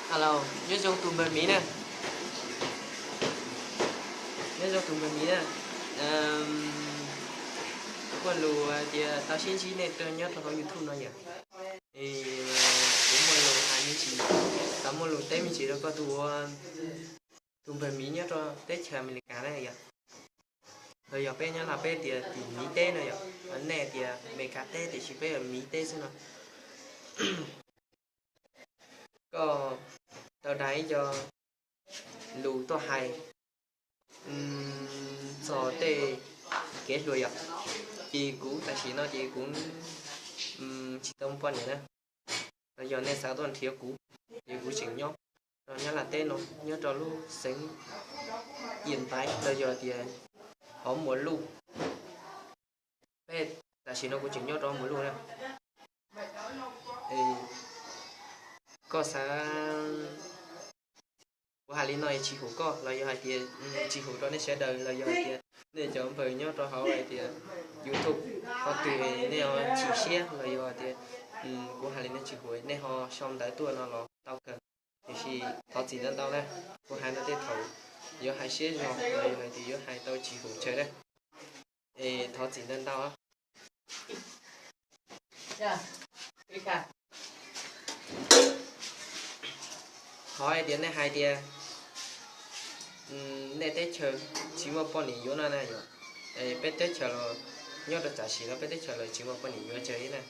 Alo, nyob zoo tus npawg Miv na. Nyob zoo tus npawg Miv na. Kuj lus tias tau sib ntsib nej nyob rau hauv YouTube no yom. Kuv muaj lus hais me ntsis, tau muaj lus teb me ntsis rau koj tus ua, tus npawg Miv nyob rau teb chaws Amelikas na yom. Los yog peb nyob Nplog peb tias tim Miv teb no yom. Nej tias Amelikas teb tiam sis peb yog Miv teb xwb no. Koj tau dag ib co lus tuaj hais txog tej kev hluas yom, ces kuv tam sim no ces kuv tsis tau poj niam na. Los yog nej xav tuaj nrhiav kuv, ces kuv tseem nyob rau Nyab Laj teb no, nyob rau lub xeev Yia Ntaiv los yog tias hauv Muas Luj. Peb tam sim no kuv tseem nyob rau Muas Luj na. Koj xav, kuv hais li no es tsis hum koj los yog hais tias tsis hum rau nej sawv daws los yog hais tias nej cov npawg nyob rau hauv hais tias YouTube qhov twg nej ho chim siab los yog hais tias kuv hais li no tsis hum, nej ho sau ntawv tuaj no los tau kawg. Tiam sis thov txim ntau ntau na, kuv hais no tej thaum yuav hais siab zog los yog hais tias yuav hais tau tsis hum tsawg na. Es thov txim ntau ntau. Qhov hais tias nej hais tias nej teb chaws tsis muaj poj niam yuav no na yom. Peb teb chaws los nyob rau tam sim no peb teb chaws los tsis muaj poj niam yuav tsawg li na.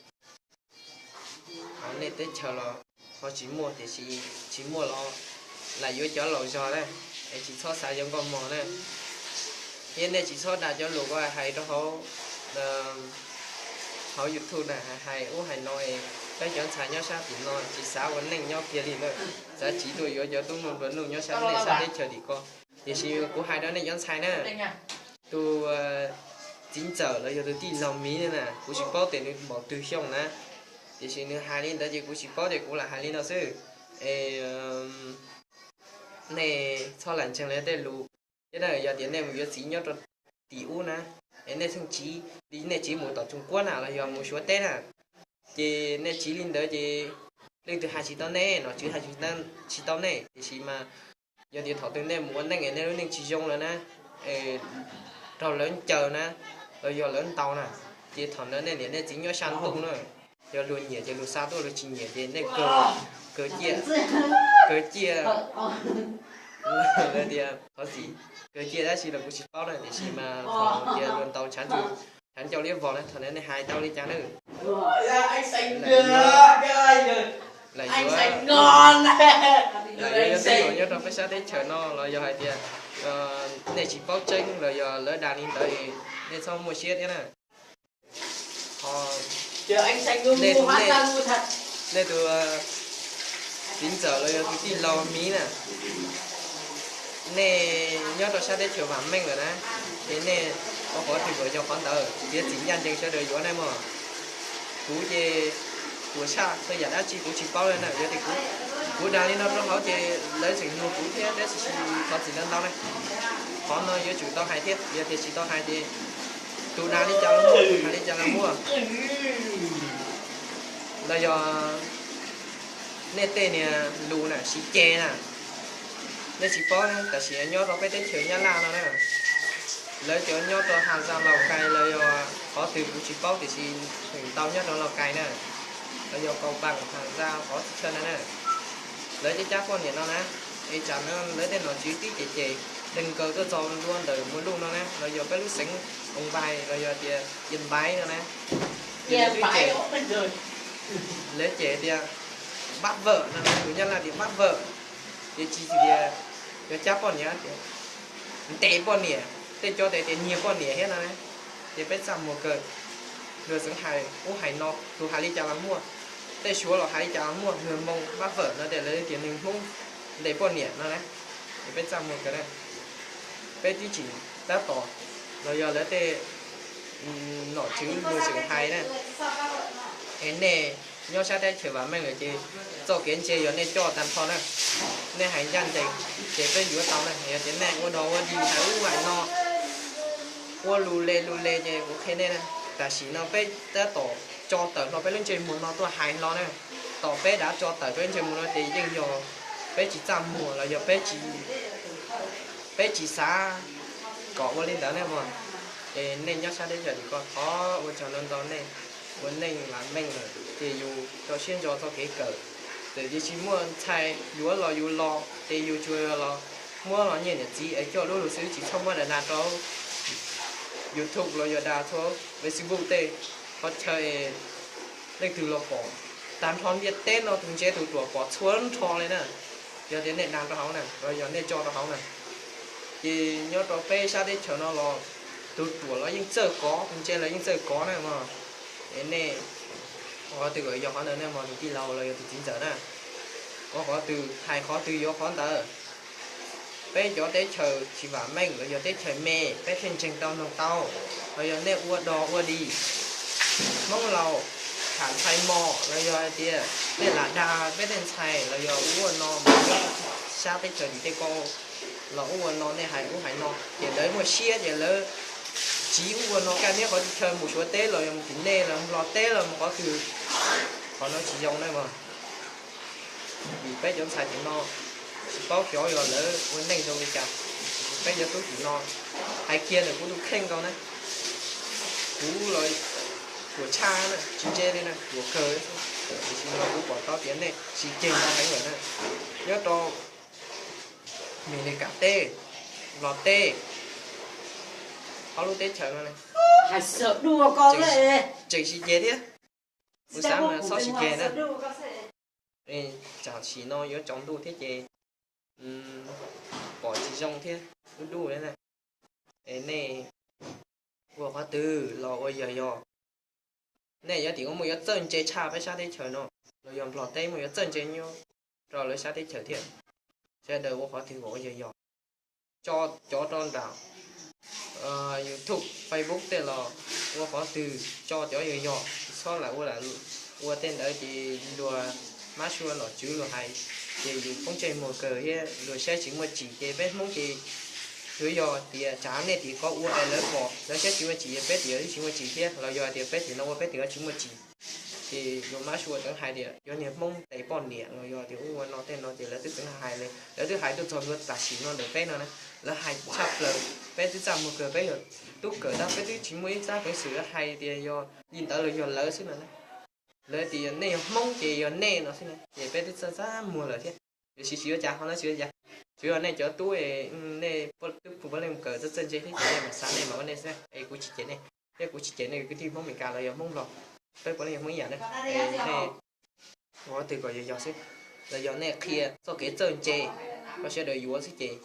Ho nej teb chaws los ho tsis muaj tiam sis tsis muaj los lam yuav cov laus zog na, es tsis txhob xav yuav nkauj mog na. Thiab nej tsis txhob dag cov lus ko hais rau hauv, hauv YouTube na, hais ub hais no es peb cov ntxhais nyob sab tim no tsis xav ua neej nyob kiag li na, xav tsiv tuaj yuav cov tub nplua nuj nyob sab nej sab teb chaws tim ko. Tiam sis kuv hais rau nej cov ntxhais na, tus txiv ntxawm los yog tus tij laug Miv na, kuv tsis paub tias nws npaum twg xyoo na, tiam sis nws hais li ntawd ces kuv tsis paub ces kuv lam hais li no xwb. Es nej txhob lam ntseeg lawv tej lus. Thiab na yog tias nej mus yuav txiv nyob rau tim ub na, es nej txheej tsiv li nej tsiv mus tom Tsuas Kuab na los yog mus Suav teb na, ces nej tsiv li ntawd ces leej twg hais tsis tau nej, nom tswv hais tsis tau nej. Tiam sis mas yog tias thaum twg nej mus ua neej es nej lub neej tsis zoo lawm na, raug lawv ncaws na, los yog lawv ntaus na, ces thaum ntawd nej niam nej txiv nyob sab ntuj na, yog luag nyiam ces luag xa tuaj, luag tsis nyiam ces nej kawg, kawg ciaj, kawg ciaj. Tias thov txim, kawg ciaj tab sis los kuv tsis paub na, tiam sis mas thaum tias luag ntaus tshav ncaus liab vog na, thaum ntawd nej hais tau li cas na? Lam yuav, lam yuav yog tub nyob rau peb sab teb chaws no los yog hais tias nej tsis paub tseeb los yog lawv dag li ntawd, nej txhob muaj siab thiab na. Nej tus txiv ntxawm los yog tus tij laug Miv na, nej nyob rau sab teb chaws vam meej lawm na, ces nej ua qhov twg kom yog qhov ntawd, txiav txim ncaj ncees sawv daws yuav nej mog. Kuv ces kuv tshaj txhua yam dab tsi kuv tsis paub li na, yog tias kuv dag li no rau hauv ces lawv tseem nug kuv thiab, tab sis thov txim ntau ntau na. Qhov no yuav tsum tau hais thiab, yog tias tsis tau hais ces tus dag li cas los muaj, tus hais li cas los muaj. Los yog nej tej niag lus na siv ceg na, nej tsis paub na, tam sim nyob rau peb teb chaws Nyab Laj no na, lawv cov nyob rau Has Zaj Laus Kais los yog qhov twg kuv tsis paub tiam sis feem ntau nyob rau Laus Kais na, los yog Kaus Paas Has Zaj qhov txhia chaw no na, lawv cab cab poj niam no na. Es tsam no lawv tej nom tswv twb cem cem deeg nkaus tuaj txog ntua ntawm Muas Luj no na, los yog peb lub xeev Oos Vais los yog tias Yia Npaiv no na, ces lawv twb cem, lawv cem tias npab vawm no, tus Nyab Laj tias npab vawm, ces tsis tias cov cab poj niam tias ntes poj niam, tej cov tias tias nyiag poj niam thiab no na. Ces peb txaj muag kawg, luag txeev hais ub hais no, tus hais li cas los muaj, tej Suav los hais li cas los muaj, luag Hmoob npab vawm no tias lawv tias neeg Hmoob ntes poj niam no na. Ces peb txaj muag kawg na, peb twb tsis tab tom, los yog lawv tej nom tswv luag tseem hais na, es nej nyob sab teb chaws vam meej lawm ces txoj kev ntse yog nej coj tag nrho na, nej hais ncaj ncees ces peb yuav tau na. Yog tias nej ua dog ua dig hais ub hais no, ua lus le lus le ces kuv qhia nej na, tam sim no peb tab tom tso tawm hlo peb lub ntsej muag no tuaj hais hlo na. Tom peb dav tso tawm peb lub ntsej muag no ces yeej yog peb tsis txaj muag los yog peb tsis, peb tsis xav kom ua li ntawd ne mog. Es nej nyob sab teb chaws tim ko thov ua tsaug ntau ntau, nej ua neej vam meej lawm ces yus rau siab ntso txoj kev kawm. Txawm tias tsis muaj ntxhais yuav los yus los ces yus tsuas los muab los nyiaj niam txiv es coj lub lus xwb, tsis txhob muab dag dag rau YouTube los yog dag txhua Facebook tej, qhov chaw leej twg los pom. Tag nrho ntiaj teb no tus ntse tus ruam pom txhua nrho li na. Yog tias nej dag rau hauv na los yog nej tso rau hauv na, ces nyob rau peb sab teb chaws no los tus ruam los yeej txawj kov, tus ntse los yeej txawj kov na mog. Es nej ua qhov twg kom yog qhov ntawd ne mog tus tij laug los yog tus txiv ntxawm na. Ua qhov twg hais qhov twg yuav qhov ntawd. Peb cov teb chaws tsis vam meej los yog teb chaws me peb thiaj ntseeg tau mloog tau, los yog nej ua dog ua dig Hmoob laus tham ntxhais mos los yog hais tias nej lam dag peb tej ntxhais los yog ua no mus sab teb chaws tim tej ko los ua ua no, nej hais ub hais no ces lawv muaj siab ces lawv tsiv ub ua no, kaj niab qhov tsis chaw mus Suav teb los yog mus tim nej los Nplog teb los mus qhov twg. Qhov no tsis zoo na mog. Vim peb cov ntxhais tim no tsis paub xyov yog lawv ua neej zoo li cas. Peb cov tub tim no hais kiag ntawm kuv tus kheej nkaus na, kuv los ruam tshaj na, tsis ntse li na, ruam kawg. Tiam sis mas kuv pom tau tias nej tsis ceg no heev lawm na. Nyob rau Meskas teb, Nplog teb, ob lub teb chaws no tseem tsis ceg thiab. Kuv xav mas txhob tsis ceg na. Tam sim no yuav tsaus ntuj thiab ces pom tsis zoo thiab, dub dub na. Es nej ua qhov twg los ua yog yog, nej yuav tim ko muaj yuav txawj ntse tshaj peb sab teb chaws no, los yog Nplog teb muaj yuav txawj ntse nyob rau lawv sab teb chaws thiab. Sawv daws ua qhov twg kom ua yog yog, tso cov rau nram YouTube, Facebook tej los ua qhov twg tso cov yog yog, txhob lam ua lam ua tej ntawd ces luag mab sua nom tswv luag hais ces yus poob ntsej muag kawg thiab luag saib tsis muaj tsim ces peb Hmoob ces yuav yog tias tsav nej tim ko ua es lawv pom lawv saib tsis muaj tsim ces peb tim tsis muaj tsim thiab, los yog hais tias peb tim no ua peb tim tsis muaj tsim ces luag mab sua txawm hais tias cov niag Hmoob tes poj niam los yog tias ua ua no tej no ces lawv twb txeev hais li, lawv twb hais tuaj txog ntua tam sim no ntawm peb no na. Lawv hais tshaj plaws, peb twb txaj muag kawg, peb yog tub kawm tab peb twb tsis muaj ib tsab peev xwm hais tias yog li ntawd los yog lawv xwb no na. Lawv tias nej yog Hmoob ces yog nej no xwb na, ces peb twb txaj txaj muag lawm thiab. Tiam sis tsis ua cas, qhov no tsis ua cas. Tsuas yog nej cov tub, nej twb puav leej mus kawm txawj txawj ntse thiab ces nej mam xav nej mam ua nej xwb, es kuv tsis cem nej, thiab kuv tsis cem nej kwv tij Hmoob Meskas los yog Hmoob Nplog, peb puav leej yog Hmoob ib yam na. Es nej ua qhov twg kom yog yog xwb, los yog nej qhia txoj kev txawj ntse rau sawv daws yuav xwb ces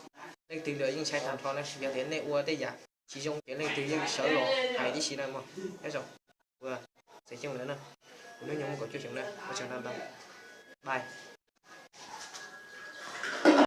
leej twg los yeej ntshai tag nrho na. Yog tias nej ua tej yam tsis zoo ces leej twg yeej sawv los hais tib si na mog. Nyob zoo, ua txeem xyooj lawm na, kuv hnub nyoog muaj kaum cuaj xyoo na, ua tsaug ntau ntau, bye.